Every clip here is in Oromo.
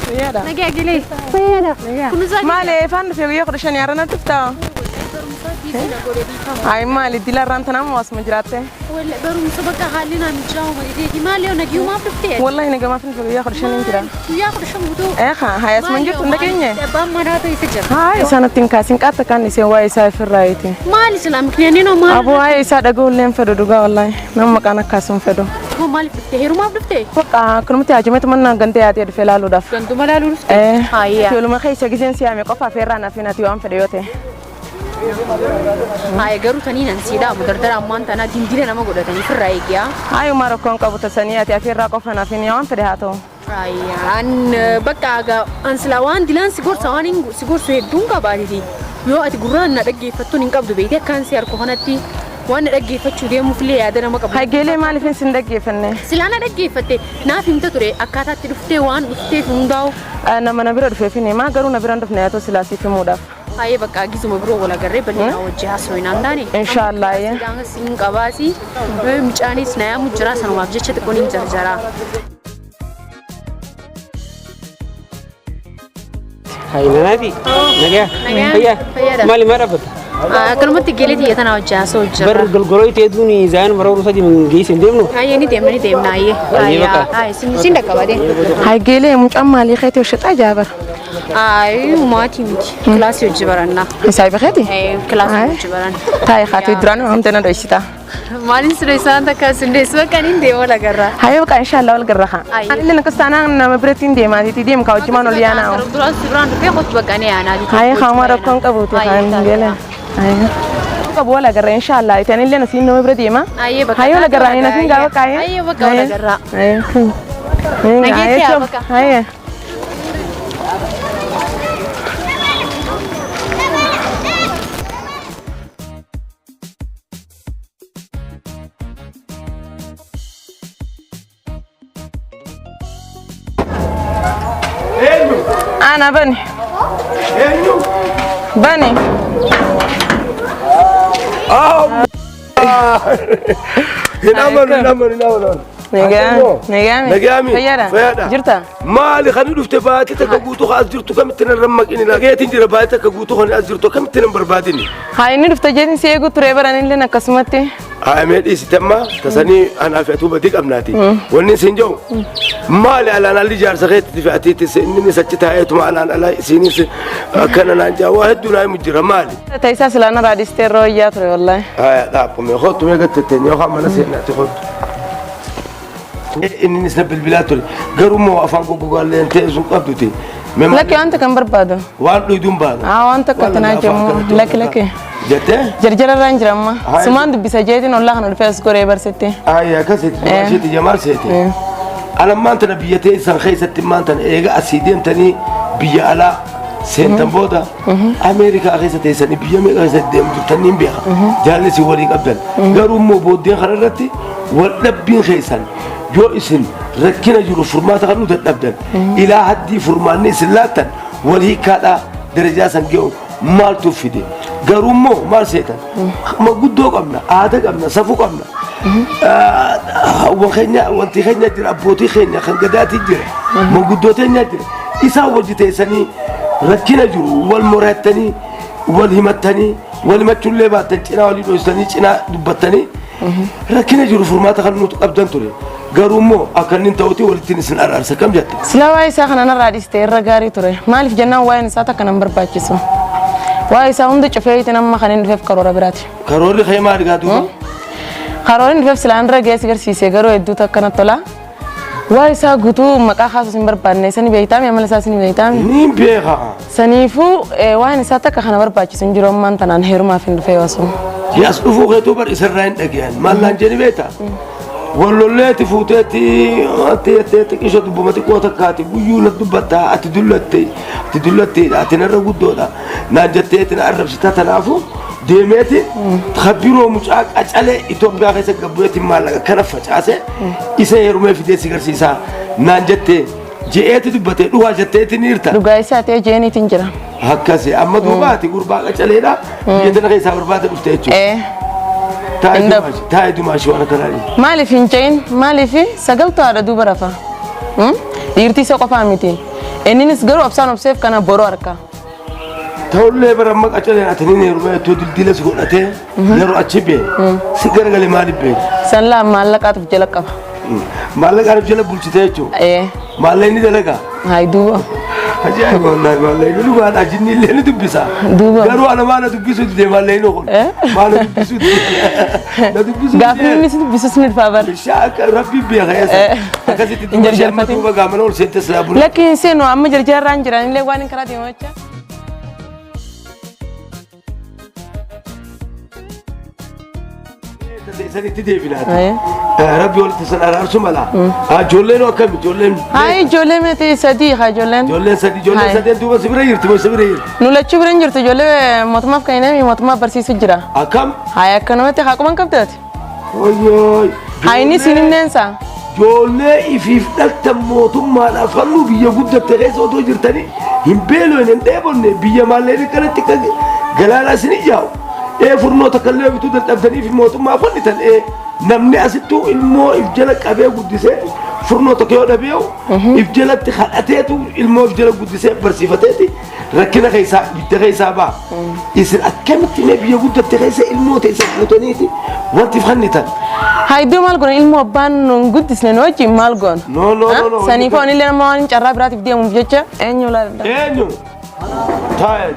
Fayyaadha. Nagaa galee. Fayyaadha. Kunuunsaa Maali efaan dhufe guyyaa 15 har'a na dhuftaa? Hayi maali dila irraan tanaa moo asuma jiraatte? Barumsa bakka haalli naa mijaa'u maliiteeti. Maali yoo nagiyumaaf dhuftee? Wallahi nagamaaf dhufe guyyaa 15 jira. Guyyaa 15 guutuu. Eekaa hayi asuma hin jirtu hin dhageenye? Abbaan manaa ta'e isa jira. Hayi isaanatti hin kaasin qaatta kaan iseen waa'ee isaa ofirraa eeti. Maali silaa miknyaanni noo maali? Aboo waa'ee isaa dhaga'uu illee hin fedhu dhugaa wallahi nama maqaan akkaasuu hin fedhu. Hoo maaliif dhufte? Heerumaaf dhufte? Bakka akkanumatti haajameetu mana gantee yaatee dhufe ilaaluudhaaf. Ganduma ilaaluu dhufte? Eh. Haayyaa. Ijoolluma keessa giseen siyaame qofa afeerraa naaf hin ati waan fedhe yoo ta'e. Haaya garuu tanii nan sii dhaamu dardara ammaan tanaa dindina nama godhatanii firraa eegiyaa. Haayumaa rakkoon qabu tasanii ati afeerraa qofa naaf hin waan fedhe haa ta'u. An bakka aga an silaa waan dilaan si gorsa waan hin si gorsu hedduun qabaatiti. Yoo ati gurraan na dhaggeeffattuun hin qabdu beekte akkaan si harku kanatti waan na dhaggeeffachuu deemuuf illee yaada nama qabu. Hageelee maaliif hin sin dhaggeeffanne? Silaa na dhaggeeffatte naaf himta ture akkaataa itti dhuftee waan dhufteef hundaa'u. Nama na bira dhufeef hin himaa garuu na bira hin dhufne haa ta'u silaa siif himuudhaaf. Haayee bakka gizuma biroo wal agarree bal'inaa wajji haasofnaan taane. Inshaallah. Siin qabaasi mucaanis na yaamu jira sanumaaf jecha xiqqoon hin jarjaraa. Hai nanati. Nagaa. Nagaa. Fayyaa. Fayyaadha. Maali maa dhaabbata? Akkanumatti geelee xiyya tanaa wajji haasa'u jira. Bar golgoloo itee duuni zaayaan mara uruu sadii geesse hin deemnu. Haayee ni deemna ni deemna haayee. Hayyee bakka. Haayee sin sin dhaqqabate. Hageelee mucaan maalii keetii hojjetaa jaabar? Haayee maatii miti. Kilaasii hojii barannaa. Isaa keeti? Kilaasii hojii baranna. Taa'ee haatee duraan hamte na dhoysita. Maaliin siree isaan takka sin deessu bakka niin deema wal agarra. Hayyee baqa inshaallah wal garra haa. Hayyee. Ani illee akkas taanaan nama biratti hin deemaa tiitii deem kaa hojii ol yaanaa. Duraan si biraan dhufee qotu bakka ni yaanaa. Hayyee haamaa rakkoon qabuuti haan geele. Hayyee. Qabu wal agarra inshaallah itti ani illee nasiin nama bira deema. Hayyee bakka. Hayyee wal agarra ani nasiin gaafa kaayee. Hayyee bakka wal agarra. Hayyee. Nageetti haa bakka. Hayyee. Eenyu? Ana bani. Eenyu? Bani. Hin amanu, hin amanu, hin amanu. Nagaa. Nagaa. Nagaami. Fayyaadha. Fayyaadha. Jirta? Maali kan dhufte baatee takka guutuu as jirtu kamitti nan rammaqini dhageetiin jira baatee takka guutuu kan as jirtu kamitti nan barbaadini. Haa inni dhufte jeetiin si eegu ture baran illee akkasumatti. Haa mee dhiisite amma tasanii anaa fi atuu badii qabnaati. Wanni isin jiru maali alaan alli jaarsa keetti fi atiitti innis achi taa'eetuma alaan alaa isiinis akkana naan jaa waa hedduu naa himu jira maali. Ta'isaa silaa narraa dhiistee irra wayyaa ture wallaahi. Haa dhaabame kootu mee gattee yookaan mana seenaati kootu. Innis na bilbilaa ture garuu immoo afaan goggogaallee ta'e sun qabduti. Lakki wanta kan barbaadu. Waan dhuyduun baana. Haa wanta akka tanaa jennu lakki lakki. Jettee? Jarjara irraan jira amma. Haa. Sumaan dubbisa jeetiin ollaa kana dhufee as goree barsitti. Ayyi akkasitti dubaasheeti jamaal seete. Ana ammaan tana biyya teessan keessatti ammaan tana eega asii deemtanii biyya alaa seentan booda Ameerikaa keessa teessanii biyya meeqa keessa deemu jirtanii hin beeka. Jaalli isin walii qabdan. Garuu immoo booddeen kana irratti wal dhabbiin keessan yoo isin rakkina jiru furmaata kan nu dadhabdan ilaa haddii furmaanni isin laattan wal hiikkaadhaa darajaa san ga'u maaltu fide garuu immoo maal seetan maguddoo qabna aadaa qabna safuu qabna Hawwan keenya wanti keenya jira abbootii keenya kan gadaatii jira manguddoo teenya jira isaan wajji teessanii rakkina jiru wal morattanii wal himattanii wal himachuullee baattan cinaa walii dhoysanii cinaa dubbattanii rakkina jiru furmaata kan nuti qabdan ture garuu immoo akka inni ta'uti walittiin isin araarsa kam jette. Silaa waa'ee isaa kana narraa dhiiste irra gaarii ture. Maaliif jennaan waa'een isaa takka nan barbaachisu. Waa'ee isaa hunda cufee itti amma kan inni dhufeef karoora biraati. Karoorri kee maali gaa duuba? Karoorri dhufeef silaan irra ga'ee si garsiise garuu hedduu takka natti tola. Waa'ee isaa guutuu maqaa kaasuus hin barbaanne sani beektaami amala isaas ni beektaami. Niin beeka. Saniifuu waa'een isaa takka kana barbaachisu hin jiru ammaan tanaan heerumaaf hin dhufee osoo. Yaas dhufuu keetuu bar isarraa hin dhagayan. Maal naan jedhi beektaa? Wallolleeti fuuteetti ati jettee xiqqisho dubbuma xiqqoo takkaati guyyuu na dubbattaa ati dullatte ati dullatteedha ati narra guddoodha naan jetteeti na arrabsita tanaafu deemeeti kabiroo mucaa qacalee Itoophiyaa keessa gabbu'eeti maallaqa kana facaase isa heerumee fidee si garsiisaa naan jettee je'eeti dubbatee dhugaa jetteeti ni hirta. Dhugaa isaa ta'ee jeeniitiin jira. Akkasi amma duuba ati gurbaa qacaleedha biyya tana keessaa barbaada dhufte jechuudha. Ee. Hin dhabu. Taa'ee dumaashii waan akkanaa dhiisi. Maaliif hin ce'in? Maaliif sagaltuu haadha duuba rafa? Dhiirtii isa qofaa miti. Inninis garuu obsaan obseef kana boroo harka. Ta'ullee bara amma qacaleen ati ni heeruma jettoo dildila si godhatee yeroo achi bee si garagale maaliif beeku? San laa maallaqaatuuf jala qaba. Maallaqaan of jala bulchitee jechuudha. Ee Maallaqni dalagaa. hayi duuba. Ajaa'iba wallaahi maallaqni dhugaadha jinni illee ni dubbisa. Duuba. Garuu ana maal na dubbisuu didee maallaqni kun. Eh? Maal na dubbisuu didee. Na dubbisuu Gaafni inni si dubbisus ni dhufaa bara. Shaaka rabbi beeka eessa. Akkasitti Hin duuba ishee amma jarjarfatin. duuba gaamana ol seente silaa buna. Lakki hin seenu amma jarjarraan jiran illee waan hin karaa deemu jecha. Sanitti deebinaati. Aye. Rabbi walitti san araarsu mala. Ijoolleen akkami ijoolleen. Hayi ijoollee meetii sadii haa ijoolleen. Ijoolleen sadii ijoolleen Hayi. sadeen duuba si bira jirti moo si bira jirti? Nu lachuu bira hin jirtu ijoollee mootummaaf kan hin mootummaaf barsiisu jira. Akkam? Hayi akkanumatti haa quban qabdaati. Oyyooy. Hayi inni siin himneensa. Ijoollee ifiif dhaltan mootummaadhaaf fannuu biyya guddatte keessa otoo jirtanii hin beelofne hin dheebonne biyya maalleen kanatti akka galaanaa isin ijaawu. Ee furnoo takka illee bituu dadhabdanii fi mootummaa fannitan ee namni asittuu ilmoo if jala qabee guddisee furnoo tokko yoo dhabeewu if jalatti kadhateetu ilmoo if jala guddisee barsiifateeti rakkina keessaa ibidda keessaa ba'a. Isin akkamitti mee biyya guddatte keessa ilmoo teessa fuutaniiti wanti fannitan. Hayi maal goona ilmoo abbaan nu hin guddisne nu wajjin maal goona? No, no, no, no. Saniif waan illee nama waan carraa biraatiif deemuuf jecha eenyu laata? Eenyu? Taa'e.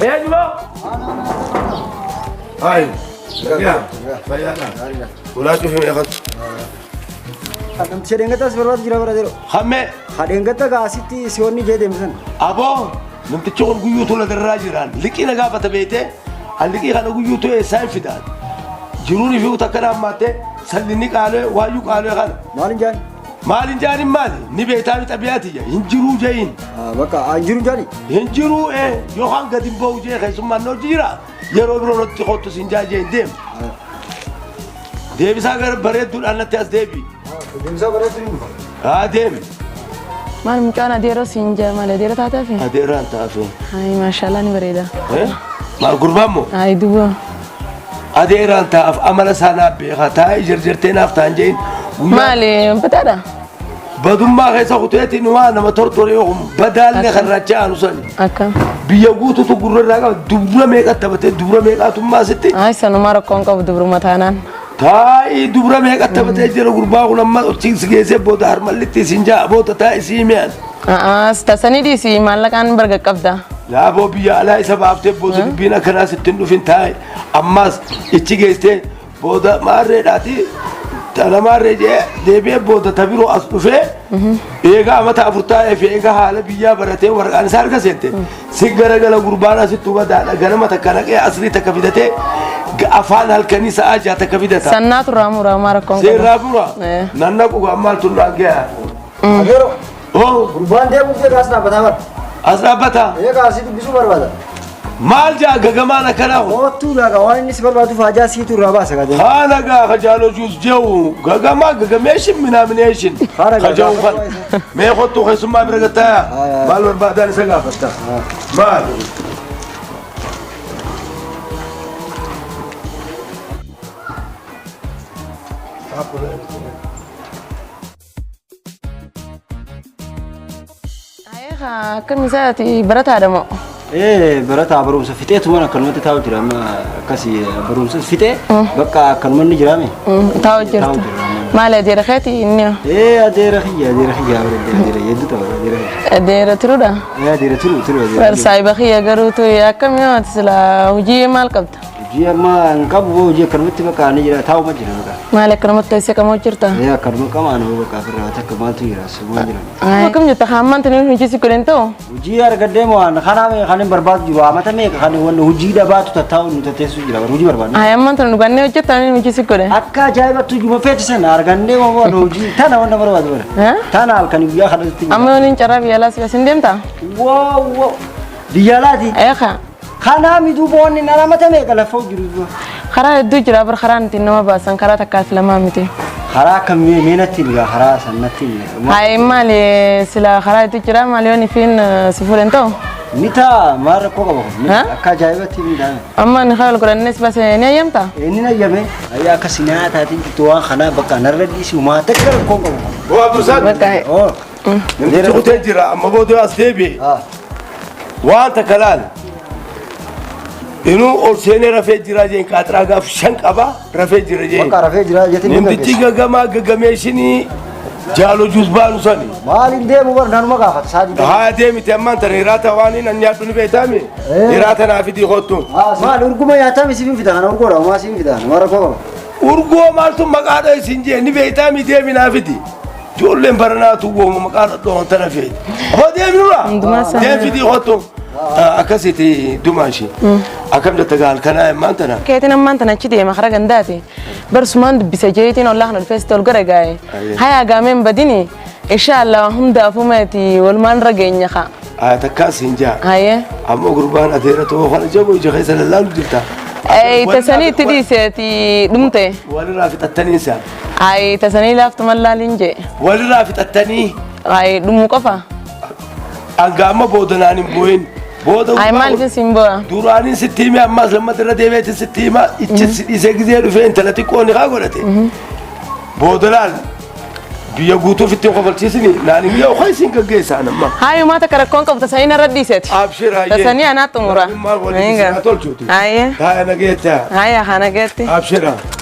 Eenyu moo? Hayi. Fayyaa. Fayyaadha. Ulaa cufee eeggatu. Namticha dheengataa si barbaadu jira bara yeroo. Hammee. Ha dheengatta gaasitti si'oonni jee deemsan. Aboo namtichi kun guyyuu tola darraa jiraan liqii na gaafata beekte an liqii kana guyyuu to'ee isaan hin fidaan. Jiruun ifii takka na hammaatte sallinni qaalee waayyuu qaalee kana. Maal hin jaani? Maal hin jaanin maali? Ni beektaa mi xabiyaati hin jiruu jeeyin. Bakka hin jiru jaani. Hin jiruu ee yookaan gadi hin ba'u jee keessummaan na hojii jira yeroo biroo natti kottu siin jaa jee hin deemu. Deebisaa gara bareedduudhaan natti as deebi. Deemsaa bareedu hin dhufa. Haa deemi. Maal mucaan adeeroo siin jaa maal adeeroo taataafi? Adeeraan taafee. Hayi maashaallah ni bareeda. Maal gurbaan moo? Hayi duuba. Adeeraan taaf amala isaa naaf beekaa taa'ee jarjartee naaf ta'an jeen. Maali bataadha? Badummaa keessa kuteetiin waa nama tortoree yoo badaallee karraachaa aanu sani. Akkam. Biyya guututu gurra irraa qaba dubra meeqa taphatee dubra meeqaatummaa asitti. Hayi sanumaa rakkoon qabu dubruma taanaan. Taa'ii dubra meeqa taphatee jira gurbaa kun amma si geessee booda harmallitti isin jaa booda taa'ii sii mi'an. Tasanii dhiisi maallaqaan barga qabda. Laaboo biyya alaa isa baaftee booda dubbiin akkanaa sitti hin dhufin taa'e ammas ichi geessee booda maarreedhaati tana maarree jee deebi'ee booda tabiroo as dhufee eegaa amata afur taa'ee fi eegaa haala biyyaa baratee waraqaan isaa harka seente si garagala gurbaan asitti hubataadha ganama takka naqee asrii takka fidatee afaan halkanii sa'aa ja'a takka fidata. Sannaa turraa muraa maa rakkoon qabu. Seerraa bura Eh. nan naqu ammaal tun naan gahaa. Adeeroo Oh gurbaan deemuuf jee gaas dhaabbataa bara. as dhaabbata Ee gaasii dubbisuu barbaada. maal jaa gagamaan akkanaa kun. Moottuu laaga waan inni si barbaaduuf hajaa siitu irraa baasa gaadee. Haala gaa kajaaloo juus jehu gagamaa gagameeshin minaamineeshin Haala gaa kajaa'u kan mee kottu keessummaa bira gattaaya maal barbaadaan isa gaafatta maal. Hayi akkam isaati barataadha moo? Ee barataa barumsa fixeetuma akkanumatti taa'u jira amma akkasii barumsa fixee bakka akkanuma inni jiraame. Taa'u jirtu. Maali adeera keeti inni? Ee adeera kiyya adeera kiyya adeera adeera hedduu ta'u adeera kiyya. Adeera tiruudha. Ee adeera tiru tiru adeera. Bar saayiba kiyya garuu tuyi akkam yoo ati silaa hojii maal qabda? Hojii amma hin qabu hojii akkanumatti bakka ani jira taa'uma jira bakka. Maali akkanumatti teessee qamoo jirta? Ee akkanuma qamaan bakka ofirraa takka maaltu jira suma jira. Akkam jirta hammaan tuni hojii si godhan ta'u? Hojii argadhee moo waan kanaa meeqa kan hin barbaadu jiru amata meeqa kan wanni hojii dhabaatu tattaa'u nu tatteessu jira bara hojii barbaadna. Hayi ammaan tuni dhugannee hojjetta ani hojii si godhe. Akka ajaa'ibatti hojii feetisan argannee moo waan hojii tana wanta barbaadu bara. Eh? Tana halkan guyyaa kanatti. Amma yoon hin carraa biyya alaa si basin deemta? Wow wow. Biyya alaati. Eeqa Kanaa miduu boonni nana amata meeqa lafa jiru. karaa hedduu jira bar karaan ittiin nama baasan karaa takkaaf lamaa miti. Karaa akkam meenatti dhugaa karaa sannatti. Hayi maali sila karaa hedduu jira maali yoon ifiin si fuudhan ta'u? Ni ta'a maal rakkoo qaba kun Ha? akka ajaa'ibatti miidhame. Amma ni haa ol godhannee si baase ni ayyamta? Inni nayyame ayyaa akka si nyaataatiin jirtu waan kanaa bakka narra dhiisi uumaa takka rakkoo qabu. Boo Abdulsaad. Bakka Oo. Namtichi kutee jira amma booda yoo as deebi'e. Waan takka laal. Inuu ol seenee rafee jira jeen qaaxiraa gaaf shan qaba rafee jira jeen. Bakka rafee jira jetiin ni Namtichi gaggeessa. gagamaa gagameeshinii jaalo juus baanu sani. Maaliin deemu bar nanuma gaafata saa diidee. Haa deemite ammaan tana hiraata waan hin nyaadhu ni beektaami. Hiraata naa fidii kottu. Maal urguma nyaataa misiif hin fida kana urgoodha homaa siif hin fida nama rakkoo qaba. Urgoo maaltu maqaadha isin jee ni beektaami deemi naa fidi. Ijoolleen baranaatu wooma maqaa dhadhoon tana feeti. Hoo deemi nurraa. Hundumaa isaa. Deem fidii kottu. Akkasiiti dumaashi. Akkam jetta gaal kanaa ammaan tana. Keetiin ammaan tana achi deema karaa gandaati. Barsumaan dubbise jeetiin ollaa kana dhufee sitti ol gara gaa'e. Hayaa gaameen badini. Inshaallah hundaafuu meeti walumaan irra geenya kaa. Haa takkaa siin jaa. Hayyee. Ammoo gurbaan adeera ta'uu kana jabu ija keessa lallaalu jirta. Tasanii itti dhiiseeti dhumte. Walirraa fixattanii isaa. Ayi tasanii laaftuma laaliin jee. Walirraa fixattanii Ayi dhumuu qofa. hanga amma booda naan hin boo'in. Booda Ayi maaliif siin boo'a? Duraanin sitti hime ammas lammata irra deebi'eetti sitti hima ichi si dhiisee gizee dhufee intala xiqqoo ni haa godhate. Booda laal biyya guutuuf ittiin kofalchiisini naan hin gahu kan isin gaggeessaan amma. Haayumaa takka rakkoon qabu tasanii narra dhiiseeti. Abshir hayyee. Tasanii anaa xumura. Maal waliin isin haa tolchuuti. Hayyee. Haaya nageetta. Haaya haa nageetti. Abshira.